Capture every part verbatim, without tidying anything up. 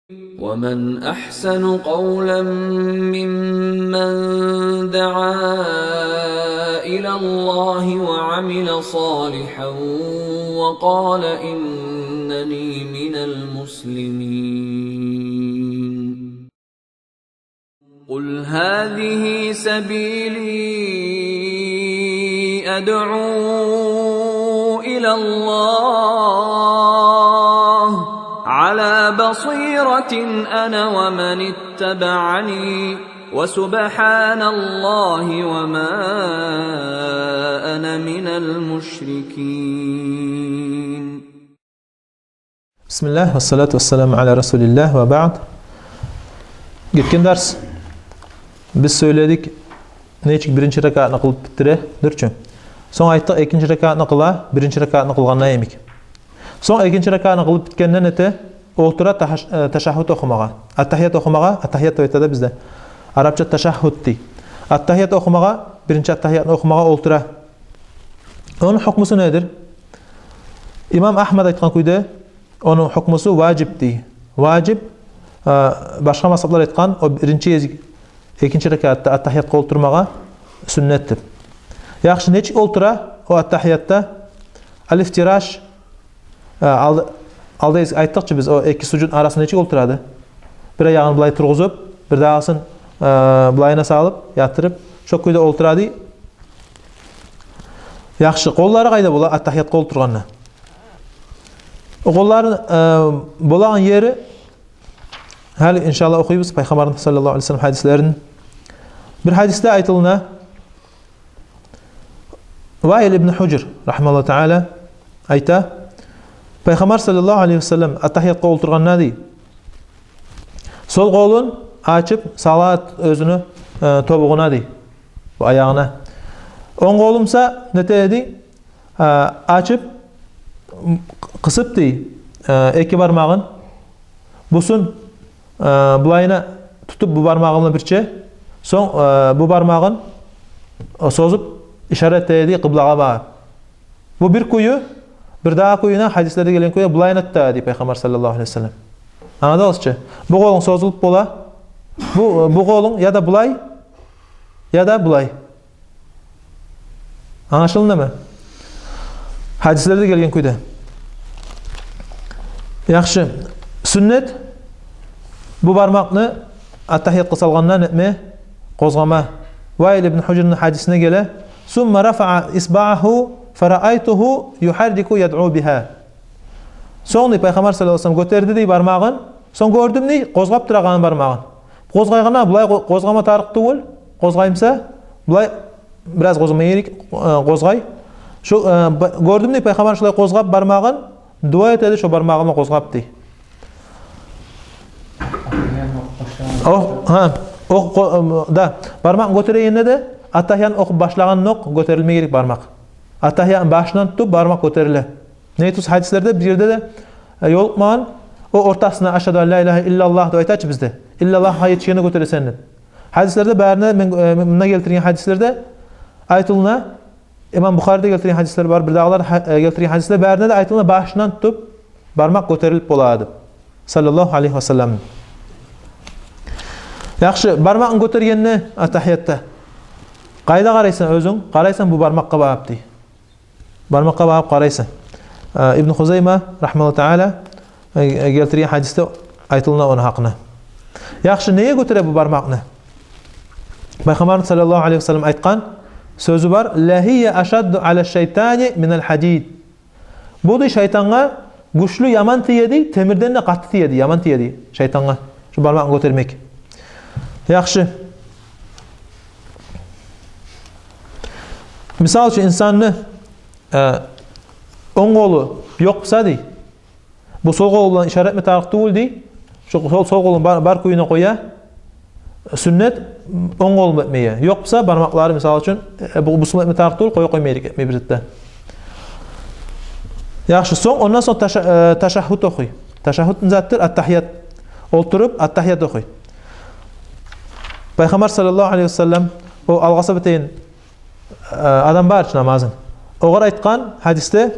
ومن أحسن قولا ممن دعا إلى الله وعمل صالحا وقال إنني من المسلمين. قل هذه سبيلي أدعو إلى الله على بصيرة أنا ومن اتبعني وسبحان الله وما أنا من المشركين. Бисмиллагь, вассалату вассаламу аля расулиллагь, ва баъд. Гетген дарс биз сёйледик, нечик биринчи ракаатны къылып битдире, дюр чю. Сонг айтдыкъ, экинчи ракаатны къыла, биринчи ракаатны къылгъанда йимик. Сонг экинчи ракаатны къылып битгенде нете, олтура таш-, э, ташагьгьут охумагъа. Аттагьият охумагъа, аттагьият деп айта да бизде. Арапча ташагьгьут дей. Аттагьият охумагъа, биринчи аттагьиятны охумагъа олтура. Ону гьукмусу недир? Имам Агьмад айтгъан кюйде, ону гьукмусу важип дей. Важип, а, башгъа мазгьаплар айтгъан, о биринчи гезик, экинчи ракаатда аттагьиятгъа олтурмагъа сюннет деп. Яхшы, нечик олтура о аттагьиятда? Алифтираш, а, алда, алда эс-, айтдыкъ чы биз, о эки сужуд арасында нечик олтурады? Бир аягъын булай тургъузуп, бирдагъысын, а, булайына салып, ятдырып, шо кюйде олтура дей. Яхшы, къоллары къайда бола аттагьиятгъа олтургъанда? О къолларын, э, болагъан ери, гьали, иншааллагь, охуйбуз Пайхаммарны, саллаллагьу алейгьи ва саллам, гьадислерин. Бир гьадисде айтылына, Ваил ибн Гьужр, рагьимагьуллагьу тааля, айта, Пайхаммар, саллаллагьу алейгьи ва саллам, аттагьиятгъа олтургъанда дей, сол къолун ачып сала оьзюню, э, тобугъуна дей, бу аягъына. Онг къолун буса нете дей, э, ачып, м, къысып дей, э, эки бармагъын, бусун, э, булайына тутуп бу бармагъы булан бирче, сонг, э, бу бармагъын, э, созуп, ишарат эте дей къыблагъа багъып. Бу бир кюю, бирдагъы кююнде, гьадислерде гелген кюйде, булайына тута дей Пайхаммар, саллаллагьу алейгьи ва саллам. Англадыгъыз чы? Бу къолунг созулуп бола. Бу, бу къолунг яда булай, яда булай. Англашылдымы? Гьадислерде гелген кюйде. Яхшы. Сюннет бу бармакъны аттагьиятгъа салгъанда нетме, къозгъама. Ваил ибн Гьужрны гьадисинде геле, «Сумма рафаа исбаагьу фараайтугьу югьаррику ядъу бигьа». Сонг дей, Пайхаммар, саллаллагьу алейгьи ва саллам, гётерди дей бармагъын, сонг гёрдюм дей къозгъап турагъанын бармагъын. Къозгъайгъанда булай къо-, къозгъама тарыкъ тюгюл, къозгъай буса, булай бираз къозгъама герек, э, къозгъай. Шо, э, ба-, гёрдюм дей Пайхаммар шолай къозгъап бармагъын, дуа этеди шо бармагъын къозгъап дей. О, гьа, о, къо-, э, да, бармакъны гётерегенде де, аттагьиятны охуп башлагъандокъ гётерилме герек бармакъ. Аттагьиятны башындан тутуп бармакъ гётериле. Неге тюгюл гьадислерде бир ерде де, э, ёлукъмагъан, о ортасына «Ашгьаду ан ла илагьа иллаллагь» деп айта чы бизде. «Иллаллагьгъа етишгенде гётересен» деп. Гьадислерде барында, мен, э, мен мунда гелтирген гьадислерде айтылына, имам Бухариде гелтирген гьадислер бар, бирдагъылар гьа-, э, гелтирген гьадислер, барында да айтылына башындан тутуп бармакъ гётерилип бола деп, саллаллагьу алейгьи ва саллам. Яхшы, бармакъны гётергенде аттагьиятда къайда къарайсан оьзюнг? Къарайсан бу бармакъгъа багъып дей. Бармакъгъа багъып къарайсан. Э, Ибн Хузайма, рагьимагьуллагьу тааля, э, э, гелтирген гьадисде айтылына ону гьакъында. Яхшы, неге гётере бу бармакъны? Пайхаммарны, саллаллагьу алейгьи ва саллам, айтгъан сёзю бар: «Лагьия ашадду аля шайтани миналь гьадид». Бу дей шайтангъа гючлю, яман тие дей, темирден де къатты тие дей, яман тие дей шайтангъа шу бармакъны гётермек. Яхшы. Мисал учун, инсанны, э, онг къолу ёкъ буса дей, бу сол къолу булан ишарат этме тарыкъ тюгюл дей, шо сол, сол къолун бар, бар кююне къоя, сюннет онг къолун этмеге. Ёкъ буса бармакълары, мисал учун, э, бу, бусун этме тарыкъ тюгюл, къоя къойма герек этме бир зат да. Яхшы, сонг, ондан сонг таша-, э, ташагьгьут охуй. Ташагьгьут не затдыр? Аттагьият. Олтуруп аттагьият охуй. Пайхаммар, саллаллагьу алейгьи ва саллам, о алгъасап этеген, э, адам бар чы намазын. Огъар айтгъан гьадисде: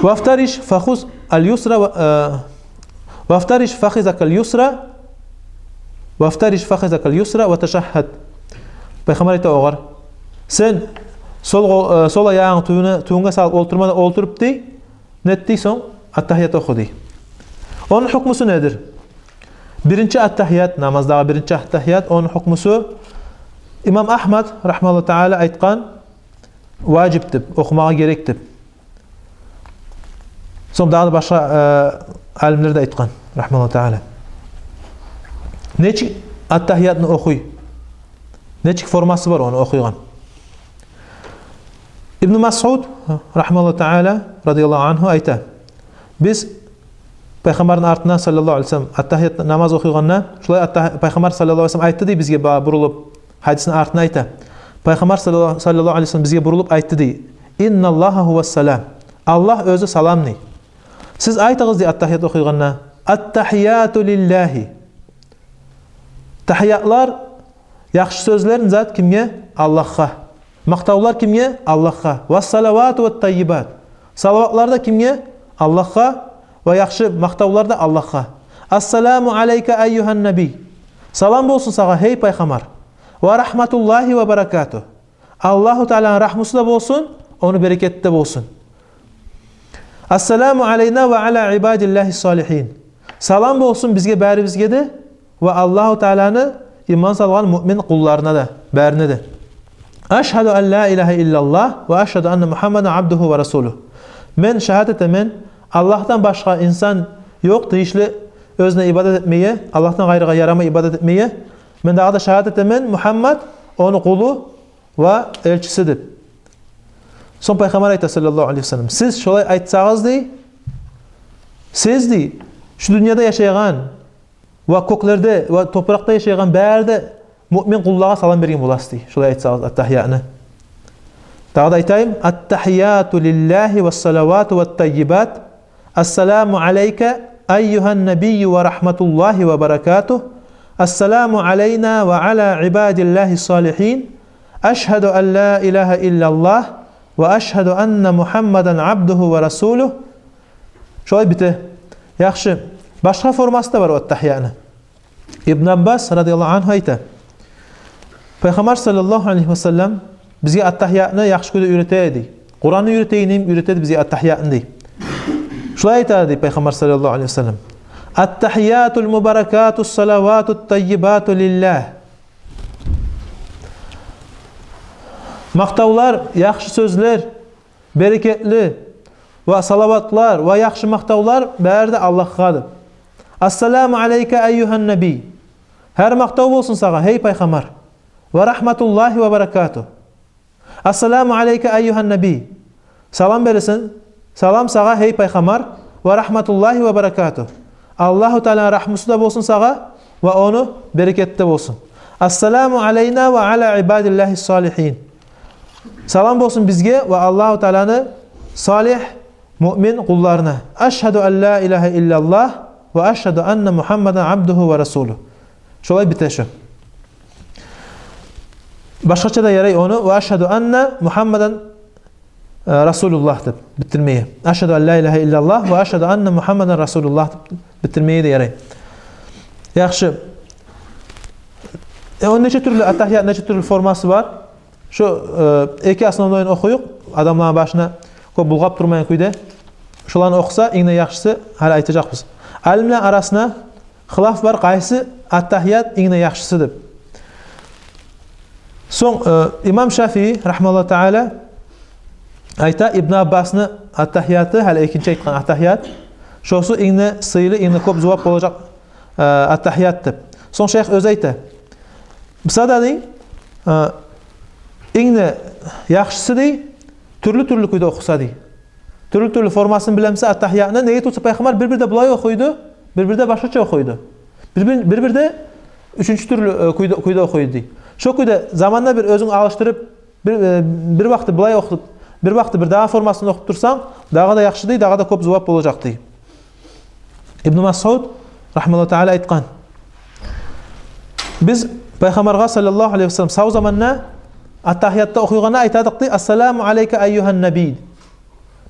«Вафтариш фахуз аль-юсра ва, э, «Вафтариш фахизакал юсра, вафтариш фахизакал юсра ва ташагьгьад». Пайхаммар айта огъар: «Сен сол къол, э, сол аягъынгны тюбюне, тюбюнге салып олтурма, олтуруп, — дей, — нет, — дей, — сонг аттагьият оху», — дей. Ону гьукмусу недир? Биринчи аттагьият, намаздагъы биринчи аттагьият, ону гьукмусу, имам Агьмад, рагьмагьуллагьу таала, айтгъан, важип деп, охумагъа герек деп. Сонг дагъы да башгъа, э, алимлер де айтгъан, рагьмагьуллагьу таала. Нечик аттагьиятны охуй? Нечик формасы бар ону охуйгъан? Ибну Масъуд, рагьмагьуллагьу таала, радияллагьу ангьу, айта: «Биз Пайхаммарны артына, саллаллагьу алейгьи ва саллам, аттагьият намаз охуйгъанда, шулай атта-, Пайхаммар, саллаллагьу алейгьи ва саллам, айтды, — дей, — бизге ба-, бурулуп, гьадисни артына айта. Пайхаммар, саллаллагьу, саллаллагьу алейгьи ва саллам, бизге бурулуп айтды, — дей, — Инналлагьа гьувас салам. Аллагь оьзю салам, — дей. — Сиз айтыгъыз, — дей, — аттагьият охуйгъанда: Аттагьияту лиллагьи». Тагьиятлар, яхшы сёзлер, зат кимге? Аллагьгъа. Макътавлар кимге? Аллагьгъа. «Вас салавату ват таййибат». Салаватлар да кимге? Аллагьгъа. Ва яхшы макътавлар да Аллагьгъа. «Ассаламу алайка айюгьан набий». Салам болсун сагъа, гьей Пайхаммар. «Ва рагьматуллагьи ва баракатугь». Аллагьу тааланы рагьмусу да болсун, ону берекети де болсун. «Ассаламу алайна ва ала ибадиллагьи салигьин». Салам болсун бизге, барибизге де, ва Аллагьу тааланы иман салгъан муъмин къулларына да, барына да. «Ашгьаду ан ла илагьа иллаллагь ва ашгьаду анна Мугьаммадан абдугьу ва расулугь». Мен шагьат этемен, Аллагьдан башгъа инсан ёкъ тийишли оьзюне ибадат этмеге, Аллагьдан къайрыгъа ярамай ибадат этмеге. Мен дагъы да шагьат этемен, Мугьаммад ону къулу ва элчиси деп. Сонг Пайхаммар айта, саллаллагьу алайгьи ва саллам: «Сиз шолай айтсагъыз, — дей, — сиз, — дей, — шу дюньяда яшайгъан ва кёклерде ва топуракъда яшайгъан бары да муъмин къуллагъа салам берген боласыз, — дей, — шолай айтсагъыз аттагьиятны». Дагъы да айтайым: «Аттагьияту лиллагьи вас салавату ват таййибат. Ассаламу алайка айюгьан набийю ва рагьматуллагьи ва баракатугь. Ассаламу алайна ва ала ибадиллагьи салигьин. Ашгьаду ан ла илагьа иллаллагь ва ашгьаду анна Мугьаммадан абдугьу ва расулугь». Шолай бите. Яхшы. Башгъа формасы да бар аттагьиятны. Ибн Аббас, радияллагьу ангьу, айта: «Пайхаммар, саллаллагьу алайгьи ва саллам, бизге аттагьиятны яхшы кюйде уьйрете эди. Къуранны уьйретегенни уьйрете эди бизге аттагьиятны», — дей. Шулай айта эди Пайхаммар, саллаллагьу алайгьи ва саллам: «Аттагьиятул мубаракатус салаватут таййибату лиллагь». Макътавлар, яхшы сёзлер, берекетли ва салаватлар ва яхшы макътавлар бары да Аллагьгъа деп. «Ассаламу алайка айюгьан набий». Гьар макътав болсун сагъа, гьей Пайхаммар. «Ва рагьматуллагьи ва баракатугь». «Ассаламу алайка айюгьан набий». Салам берилсин, салам сагъа, гьей Пайхаммар. «Ва рагьматуллагьи ва баракатугь». Аллагьу тааланы рагьмусу да болсун сагъа ва ону берекети де болсун. «Ассаламу алайна ва ала ибадиллагьи салигьин». Салам болсун бизге ва Аллагьу тааланы салигь муъмин къулларына. «Ашгьаду ан ла илагьа иллаллагь ва ашгьаду анна Мугьаммадан абдугьу ва расулугь». Шолай бите шу. Башгъача да ярай ону: «Ва ашгьаду анна Мугьаммадан, э, расулуллагь» деп битдирмеге. «Ашгьаду ан ла илагьа иллаллагь ва ашгьаду анна Мугьаммадан расулуллагь» деп битдирмеге де ярай. Яхшы. Э, ону нече тюрлю аттагьият, нече тюрлю формасы бар? Шу, э, эки основнойну охуюкъ, адамланы башына кёп булгъап турмайгъан кюйде. Шоланы охуса, инг де яхшысы, гьали айтажакъбыз. Алимлер арасына хилаф бар, къайсы аттагьият инг де яхшысы деп. Сонг, э, имам Шафии, рагьмагьуллагьу таала, айта: «Ибн Аббасны аттагьияты, гьали экинчи айтгъан аттагьият, шосу инг де сыйлы, инг де кёп зувап болажакъ, э, аттагьият», — деп. Сонг шайх оьзю айта: «Буса да, — дей, — э, инг де яхшысы, — дей, — тюрлю-тюрлю кюйде охуса, — дей. — Тюрлю-тюрлю формасын билемсе аттагьиятны, неге тюгюл буса Пайхаммар бир-бирде булай охуйду, бир-бирде башгъача охуйду. Бир-бир-, бир-бирде уьчюнчю тюрлю, э, кюйде, кюйде охуйду», — дей. Шо кюйде заманда бир оьзюнг алышдырып, бир, э, бир вакъти булай охуп, бир вакъти бир дагъы формасын охуп турсанг, дагъы да яхшы, — дей, — дагъы да кёп зувап болажакъ», — дей. Ибн Масъуд, рагьмагьуллагьу таала, айтгъан: «Биз Пайхаммаргъа, саллаллагьу алайгьи ва саллам, сав заманда аттагьиятда охуйгъанда айтадыкъ, — дей, — «Ассаламу алайка айюгьан набий».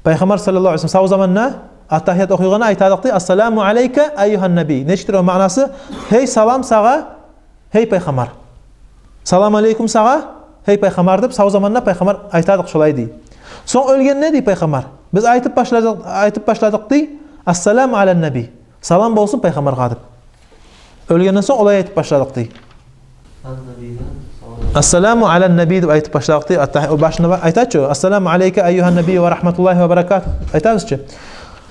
Пайхаммар, саллаллагьу алайгьи ва саллам, сав заманда аттагьият охуйгъанда айтадыкъ дей: «Ассаламу алайка айюгьан наби». Нечикдир о маънасы? «Гьей, салам сагъа, гьей пайхаммар. Салам алейкум сагъа, гьей пайхаммар», — деп, сав заманда пайхаммар айтадыкъ шолай дей. Сонг оьлгенде дей пайхаммар, биз айтып башладыкъ, айтып башладыкъ дей: «Ассаламу алан наби». «Салам болсун пайхаммаргъа», — деп. Оьлгенден сонг олай айтып башладыкъ дей. «Ассаламу алан наби» деп айтып башладыкъ дей. Атта о башында ба-, айта чы: «Ассаламу алайка айюгьан наби ва рахматуллагьи ва баракатугь». Айтабыз чы.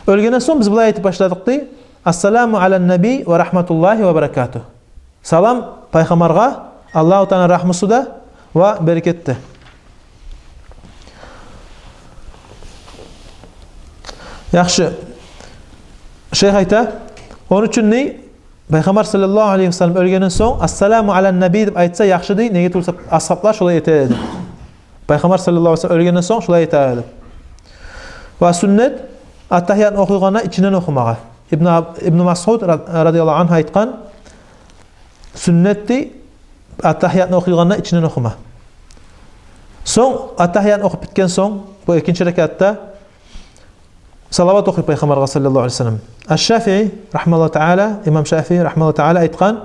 Оьлгенден сонг биз булай айтып башладыкъ дей: «Ассаламу алан наби ва рахматуллагьи ва баракатугь». Салам пайхаммаргъа, Аллагьу Тааланы рагьмусу да ва берекети де. Яхшы. Шейх айта, ону учун дей, пайхаммар саллаллагьу алайгьи ва саллам оьлгенден сонг «Ассаламу алан наби» деп айтса яхшы дей, неге тюгюл десе асгьаблар шолай эте эди. Пайхаммар саллаллагьу алайгьи ва саллам оьлгенден сонг шолай эте эди. Ва сюннет, аттагьиятны охуйгъанда ичинден охумагъа. Ибну Аб-, Ибну Масъуд ра-, радияллагьу ангьу айтгъан, сюннет дей аттагьиятны охуйгъанда ичинден охума. Сонг, аттагьиятны охуп битген сонг, бу экинчи ракатда салават охуй пайхаммаргъа саллаллагьу алайгьи ва саллам. Аш-Шафии рахимагьуллагьу таала, имам Шафии рахимагьуллагьу таала айтгъан,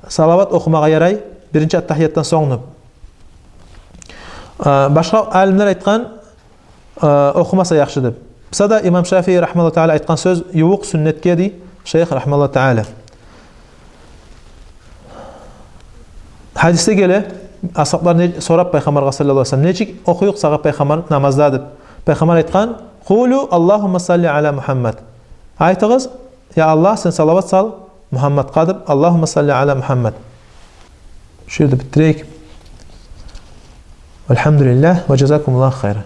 салават охумагъа ярай биринчи аттагьиятдан сонг деп. А, башгъа алимлер айтгъан, а, охумаса яхшы деп. Буса да имам Шафии рахимагьуллагьу таала айтгъан сёз ювукъ сюннетге дей шейх рахимагьуллагьу таала. Гьадисде геле, асгьаблар не, сорап пайхаммаргъа саллаллагьу алайгьи ва саллам: «Нечик охуюкъ сагъа пайхаммар намазда?» — деп. Пайхаммар айтгъан: «Къулу Аллагьумма салли ала Мугьаммад». Айтыгъыз: «Я Аллагь, сен салават сал Мугьаммадгъа», — деп. «Аллагьумма салли ала Мугьаммад». Шу ерде битдирейик. Альгьамдулиллагь ва жазакумуллагьу хайран.